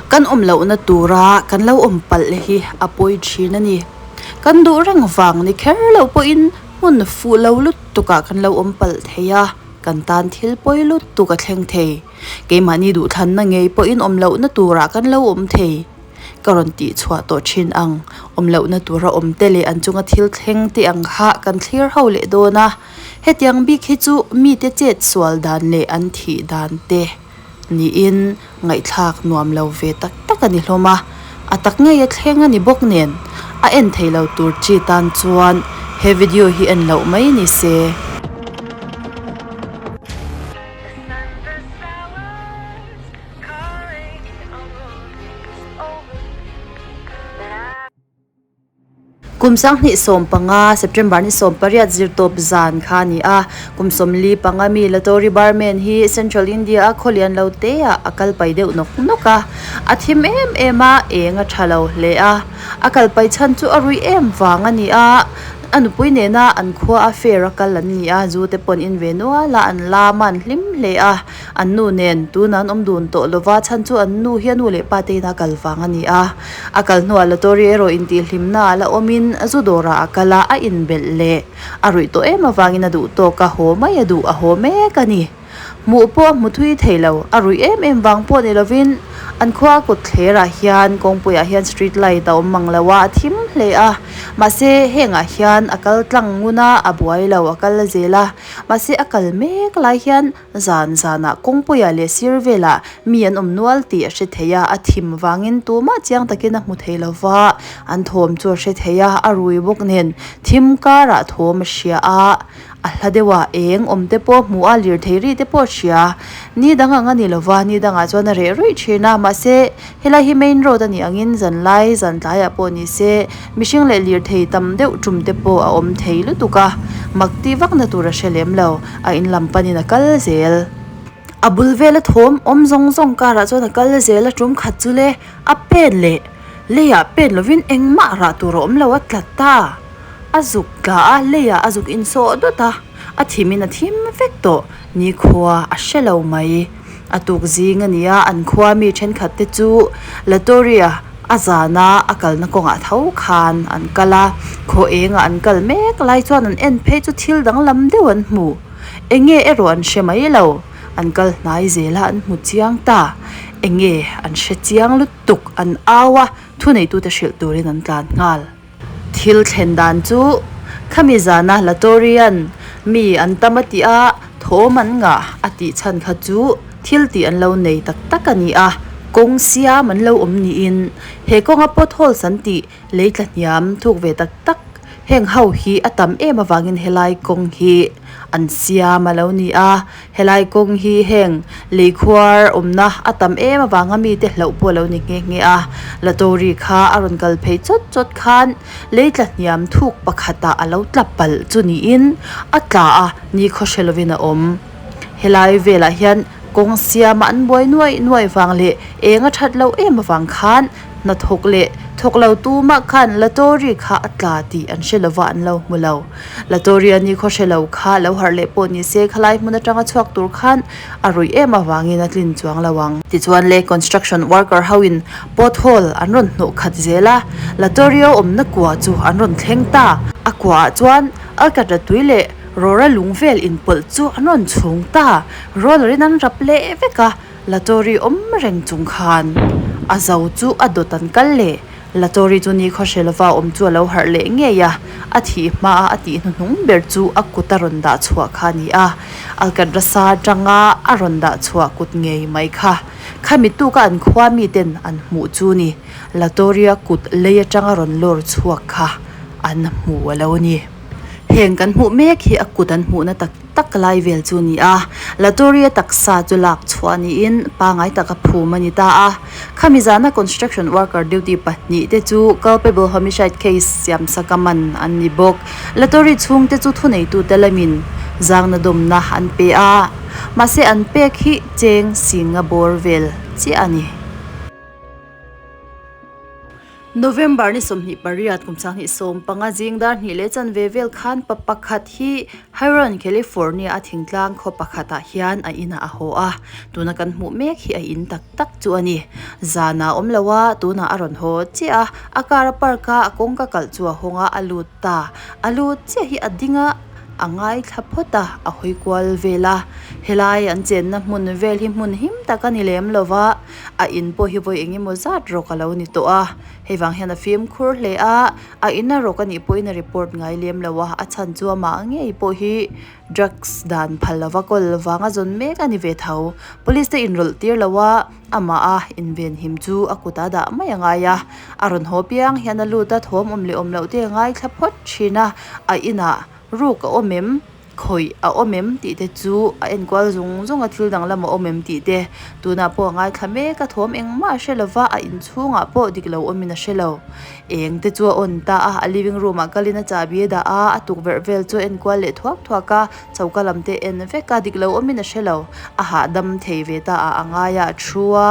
Kan awm lohna tura kan lo awm palh hi a pawi thin a ni. Kan duh reng vang ni kher loh pawhin hmun fuh lo lutukah kan lo awm palh thei a, kan tan thil pawi lutuk a thleng thei. Keimahni duhthlanna ngei pawhin awm lohna turah kan lo awm thei. Ka rawn tih chhuah tawh thin ang. Awm lohna tura awm te leh an chunga thil thleng te ang kha kan thlir ho leh dawn a. Hetiang bik hi chu mite chet sual dan leh an thih dan te niin ngaihthlak nuam lo ve tak tak a ni hlawm a. A tak ngei a thleng a ni bawk nen a en thei lo tur chi tan chuan he video hi en loh mai ni se. Kum 2015, September ni 18 zirtawp zan kha a ni a. Kum 45 mi Latori Barman hi Central India a khawlian lo te ah a kal pai deuh nawk nawk a. A thim em em a, eng a tha lo hle a. A kal pai chhan chu a rui em vang a ni a. A nupui nena an khua a fair a kal an ni a, zu te pawh an in ve nual a, an lam a, an hlim hle a. An nu nen tuna an awm dun tawh lova chhan chu an nu hi a nu leh pa te ina kal vang a ni a. A kal hnuah Latori erawh intihhlimna ah la awmin zu dawrah a kal a, a inbelh leh a ruih tawh em avangin a duh tawk a, haw mai a duh, a haw mek a ni. Hmuh pawh a hmu thui thei lo, a ruih em em vang pawh ni lovin an khua kut thlerah hian kawngpuiah hian street light a awm mang lo a, a thim hle a. Mahse hengah hian a kal tlang ngun a, a buai lo, a kal zel a. Mahse a kal mek lai hian Zan zanah kawngpuiah leh sir velah mi an awm nual tih a hre thei a, a thim vangin tumah chiang takin a hmu thei lo va, an thawm chu a hre thei a, a rui bawk nen thim karah thawm a hria a, a hla deuhah eng awm te pawh a hmu a, lirthei ri te pawh a hria. Ni dang ang a ni lo va, ni dangah chuan a reh ruih thin a, mahse Helai hi main road a nih angin zanlai zan tlaiah pawh ni se mihring leh lirthei tam deuh tum te pawh a awm thei lutuk a, mak tih vakna tur a hre lem lo, a in lam panin a kal zel. A bul vela thawm awm zawng zawng karah chuan a kal zel a tum khat chu le a pen leh leiah pen lovin engmah rah tur a awm lo a tla ta, a zuk tla a leiah a zuk insawh dawt a, a thimin a thim vek tawh nikhua a hre lo mai. A tuk zing a ni a, an khua mi thenkhat te chu Latoria a zana a kalna kawngah tho khan an kal a, khaw engah an kal mek lai chuan an en phei chu thil danglam deuh an hmu. Enge erawh an hre mai lo, an kal hnai zel a an hmu chiang ta. Enge an hre chiang lutuk an au a, thuneitute hrilh turin an tlan nghal. Thil thlen dan chu khami zana Latorian mi an tam a tih a, thawm an ngah a tih chhan kha chu thil tih an lo nei tak tak a ni a, kawng siam an lo awm niin he kawnga potholes an tih lei tla hniam thuk ve tak tak heng ho hi a tam em avangin helai kawng hi an siam a lo ni a. Helai kawng hi heng lei khuar awmna a tam em avanga mite hlauh pawh a lo ni nghe nghe a, Latori kha a rawn kal phei chawt chawt khan lei tla hniam thuk pakhatah a lo tla palh chu niin a tla a, nikhaw hre lovin a awm. Helai velah hian kawng siama an buai nuaih nuaih vang leh eng a that loh em avang khan Hnathawk leh thawk lo tumah khan Latori kha a tla tih an hre lova an lo hmu lo. Latori a ni khaw hre lo kha lo harh leh pawh ni se khalai hmun atanga chhuak tur khan a ruih em avangin a tlin chuang lo ang. Tichuan le construction worker ho in pothole an rawn hnawh khat zel a, Latorio awmna kua chu an rawn thleng ta. A kuaah chuan alkatra tui leh rawra lung vel inpawlh chu an rawn chhung ta. Roller in an rap leh vek a. Latori awm reng chung khan a zo chu a dawt an kal leh. Latori chu ni khawhre lova awm chu a lo harh leh ngei a, a thih hma a a tih hnuhnung ber chu a kut a rawn dah chhuah kha a ni a. Alkatrasa atanga a rawn dah chhuah kut ngei mai kha. Khami tuka an khua miten an hmuh chu ni. Latoria kut lei atanga rawn lawr chhuak kha an hmu a lo ni. Heng kan hmuh mek hi a kut an hmuhna tak tak lai vel chu a ni a, Latoria taksa chu lak chhuah niin pangai taka phum a ni ta a. Khami zana construction worker duty pahnih te chu culpable homicide case siamsaka man an ni bawk. Latori chhungte chu thuneitute lamin zangna dawmna an pe a, mahse an pek hi cheng singa bawr vel chiah a ni. November ni 28 kum 2015 zing dar hnih leh chanve vel khan pa pakhat hi Huron, California a thingtlang khaw pakhatah hian a inah a haw a, tuna kan hmuh mek hi a in tak tak chu a ni. Zanah a awm lo a, tunah a rawn haw chiah a, a car a park a, a kawngka kalh chu a hawng a, a lut ta. A lut chiah hi a ding a, a ngaithla phawt a, a hawi kual vel a. Helai an chenna hmun vel hi hmun him tak a ni lem lo va, a in pawh hi vawi eng emaw zat rawk a lo ni tawh a. Hei vang hian a fimkhur hle a, a ina rawk a nih pawhin a report ngai lem lo a, a chhan chu amah ngei pawh hi drugs dan phal lova kawl vanga zawn mek a ni ve tho. Police te inrawlh tir lo a, amah a invenhim chu a kutah dah mai a ngai a, a rawn haw piang hian a lut a, thawm awm leh awm loh te a ngaithla phawt thin a, a inah ruk a awm em? Khawih a awm em tih te chu a enkual zung zung a, thil danglam a awm em tih te tunah pawh a ngaithla mek a, thawm engmah a hre lo va, a inchhungah pawh dik lo awmin a hre lo. Eng te chu a on ta a, a living room ah kalin a chahbi a dah a, a tukverh vel chu a enkual leh thuak thuak a, choka lam te a en vek a, dik lo awmin a hre lo. A hahdam thei ve ta a, a ngai a, a thu a,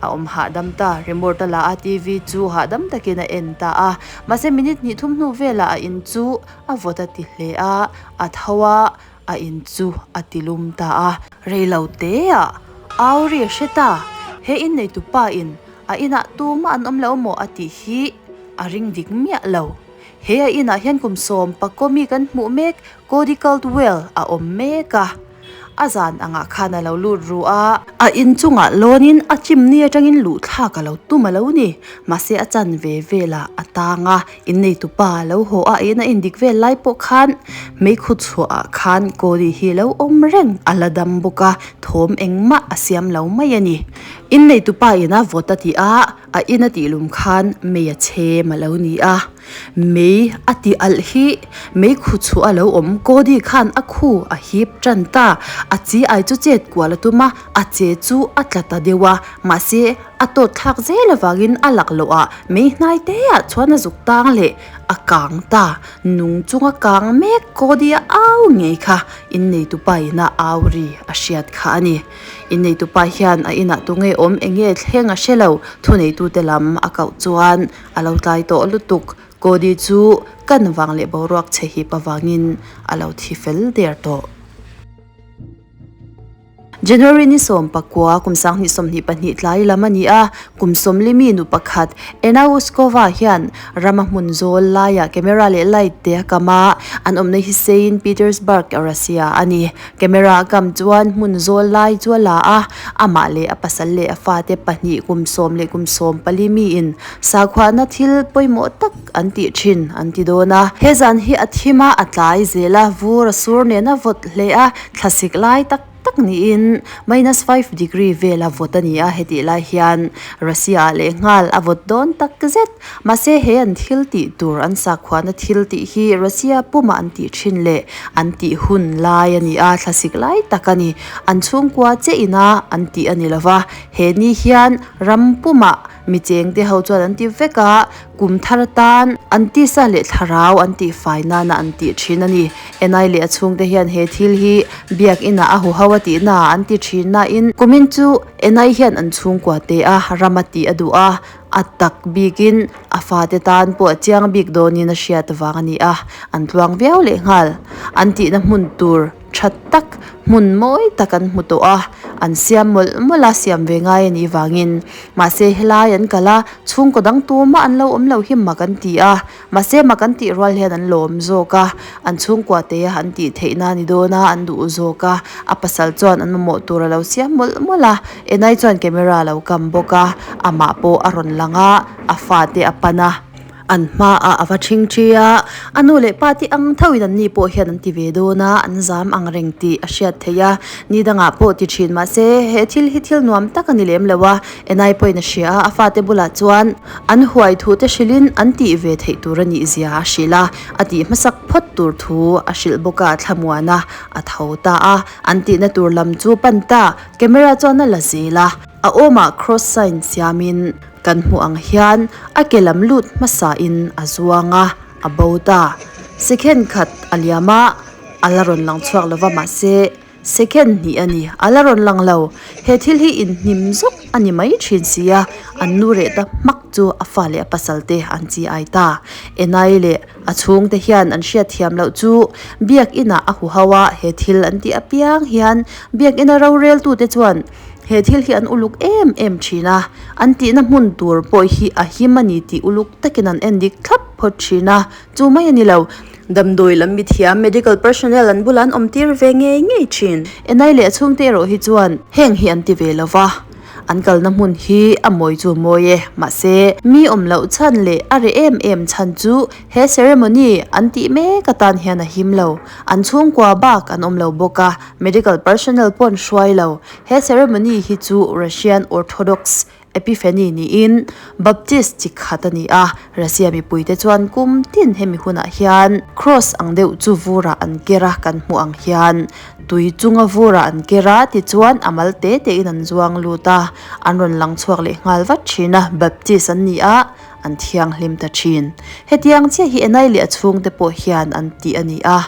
a awm hahdam ta. Remote a la a, T_V chu hahdam takin a en ta a, mahse minute hnih thum hnu velah a in chu A vawt a ti hle a, a tho a, a in chu a ti lum ta a. Reilo teah au ri a hre ta, he inneitu pa in a inah tumah an awm lo maw a tih hi a ring dik miah lo. He a inah hian kum sawm pakaw mi kan hmuh mek Cody Caldwell a awm mek a. A zan angah khan a lo lut ru a. A inchungah lawnin a chimni atangin luh thlak a lo tum a lo ni. Mahse a chanve velah a tang a, inneitu pa a lo haw a, in a indik vel lai pawh khan meikhu chhuahah khan Cody hi lo awm reng a la dam bawk a, thawm engmah a siam lo mai a ni. Inneitu pa ina vawt a tih a, a in a tih lum khan mei a chhem a lo ni a. Mei a ti alh hi mei khu chhuah a lo awm. Cody khan a khu a hip tan ta. A chi ai chu chet kual a tum a, a che chu a tla ta deuh a. Mahse, a tawt thlak zel avangin a lak loh ah mei hnai te ah chuan a zuk tang leh a kang ta. Nung chunga kang mek Cody a au ngei kha inneitupa ina au ri a hriat kha a ni. Inneitupa hian a inah tunge awm enge thleng a hre lo. Thuneitute lam a koh chuan A lo tlai tawh lutuk, Cody chu kan vang leh boruak chhe hip avangin a lo thi fel der tawh. January ni 19 kum 2022 tlai lam a ni a, kum sawmlimi nu pakhat Anna Uskova hian rama hmun zawl laiah camera leh light te a kam a, an awmna hi Saint Petersburg, Russia a ni. Camera a kam chuan hmun zawl lai chu a la a, amah leh a pasal leh a fate pahnih kum sawm leh kum sawm pali miin sakhuana thil pawimawh tak an tih thin an ti dawn a. He zan hi a thim a, a tlai zel a, vur a sur nen a vawt hle a, thlasik lai tak tak niin minus five degree vela vawt a ni a, hetih lai hian Russia ah lehnghal a vawt dawn tak zet. Mahse he an thil tih tur an sakhuana thil tih hi Russia puma an tih thin leh an tih hun lai a ni a, thlasik lai tak a ni. An chhungkua che ina an tih a ni lo va, he ni hian ram puma mi chengte ho chuan an ti vek a, kum thar atan an tisa leh thlarau an tih fai nana an tih thin a ni. Enai leh a chhungte hian he thil hi biakinah a huho a tihna ah an ti thin nain kumin chu Enai hian an chhungkua te a ram a tih a duh a, A tak bikin a fate tan pawh a chiang bik dawnin a hriat vang a ni a, an tluang viau leh nghal. An tihna hmun tur tha tak, hmun mawi tak an hmu tawh a, an siam mawlh mawlh a, siam ve ngai a nih vangin. Mahse helai an kal a, chhungkaw dang tumah an lo awm lo hi mak an ti a, mahse mak an tih rual hian an lawm zawk a, an chhungkua te a an tih theihna a ni dawn a, an duh zawk a, a pasal chuan an mamawh tur a lo siam mawlh mawlh a. Enai chuan camera a lo kam bawk a, amah pawh a rawn lang a, a fate a pan a, an hmaah a va ṭhing ṭhi a, a nu leh pa te ang thoin an ni pawh hian an ti ve dawn a, an zam ang reng tih a hriat theih a, ni dangah pawh ti ṭhin mahse he thil hi thil nuam tak a ni lem lo a, Enai pawhin a hria a, a fate bulah chuan an huai thu te hrilhin an tih ve theih tur a nih zia a hrilh a, a tih hmasak phawt tur thu a hrilh bawk a, thlamuan a, a tho ta a, an tihna tur lam chu pan ta. Camera chuan a la zel a, a awmah cross sign siamin kan hmuh ang hian a ke lam lut hmasain a zuang a, a bo ta. Second khat a liam a, a la rawn lang chhuak lova mahse Second hnih a ni, a la rawn lang lo. He thil hi inhnim zawk a ni mai thin si a, an nu reh ta hmak chu a fa leh a pasal te an chi ai ta. Enai leh a chhungte hian an hriatthiam loh chu Biakinah a huho a, he thil an tih apiang hian Biakina roreltute chuan he thil hi an uluk em em thin a, an tihna hmun tur pawh hi a him a ni tih uluk takin an endik thlap phawt thin a, chu mai a ni lo. Damdawi lam mithiam, medical personnel, an bulah an awm tir ve ngei ngei thin. Enai leh a chhungte erawh hi chuan heng hi an ti ve lo va, an kalna hmun hi a mawi chu a mawi e. Mahse, mi awm loh chhan leh a reh em em chhan chu he ceremony an tih mek atan hian a him lo. An chhungkua bak an awm lo bawk a, medical personnel pawh an hruai lo. He ceremony hi chu Russian Orthodox Epiphany niin Baptist chi khat a ni a, Russia mipuite chuan kum tin hemi hunah hian Cross ang deuh chu vurah an ker a, kan hmuh ang hian tui chunga vurah an ker a, tichuan a mal te tein an zuang lut a, an rawn lang chhuak leh nghal vat thin a, Baptist an ni a, an thianghlim ta thin. Hetiang chiah hi Enai leh a chhungte pawh hian an tih a ni a,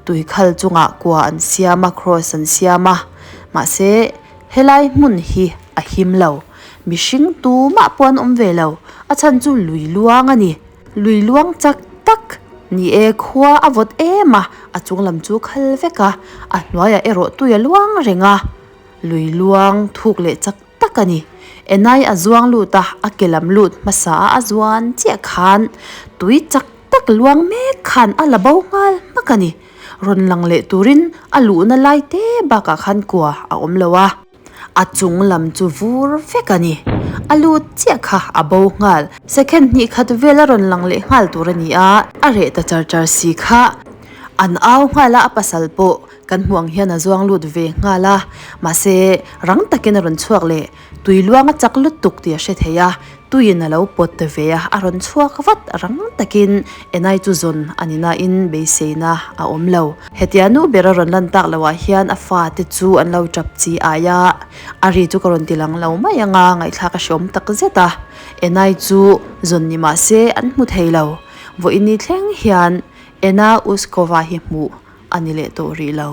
tui khal chungah kua an siam a, Cross an siam a, mahse Helai hmun hi a him lo. Mihring tumah pawh an awm ve lo. A chhan chu lui luang a ni. Lui luang chak tak ni e, khua a vawt em a, a chung lam chu khal vek a, a hnuaiah erawh tui a luang reng a. Lui luang thuk leh chak tak a ni. Enai a zuang lut a, a ke lam lut hmasa a a zuan chiah khan tui chak tak luang mek khan a la bo nghal hmak a ni. Rawn lang leh turin a luhna lai te bakah khan kua a awm lo a, a chung lam chu vur vek a ni. A lut chiah kha a bo nghal. Second hnih khat vel a rawn lang leh nghal tur a ni a, a reh ta char char si kha. An au nghal a, a pasal pawh kan hmuh ang hian a zuang lut ve nghal a, mahse rang takin a rawn chhuak leh. Tui luang a chak lutuk tih a hre thei a, tuiin a lo pawt ta ve a, a rawn chhuak vat rang takin Enai chu zawn a ni nain beiseina a awm lo. Hetia nu ber a rawn lan tak loh ah hian a fate chu an lo tap chi ai a, a ri chu ka rawn ti lang lo mai ang a, ngaihthlak a hreawm tak zet a. Enai chu zawn ni mah se an hmu thei lo. Vawiin ni thleng hian Ena Uskova hi hmuh a ni leh tawh rih lo.